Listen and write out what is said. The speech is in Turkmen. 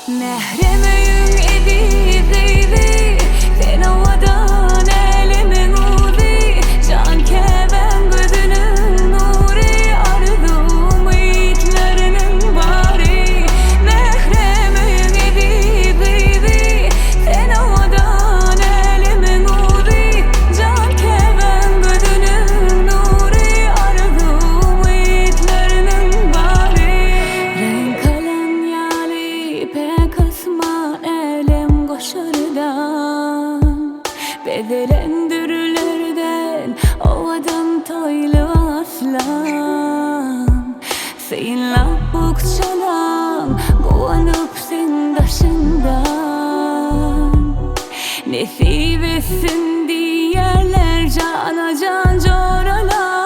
Mährem öýüň eziz gyzy, Sen owadan älemiň uzy, Jan käbäň gözüniň nury, Arzuw-umytlarynyň bary. Mährem öýüň eziz gyzy, Sen owadan älemiň uzy, Jan käbäň gözüniň nury, Arzuw-umytlarynyň bary. Reňk alan ýaly päk asman älem goşardan, Bezelen dürlerden owadan toý lybaslan. Synlap bukjalaň, guwanyp seň daşyňdan. Nesip etsin diýerler jana-jan joralar.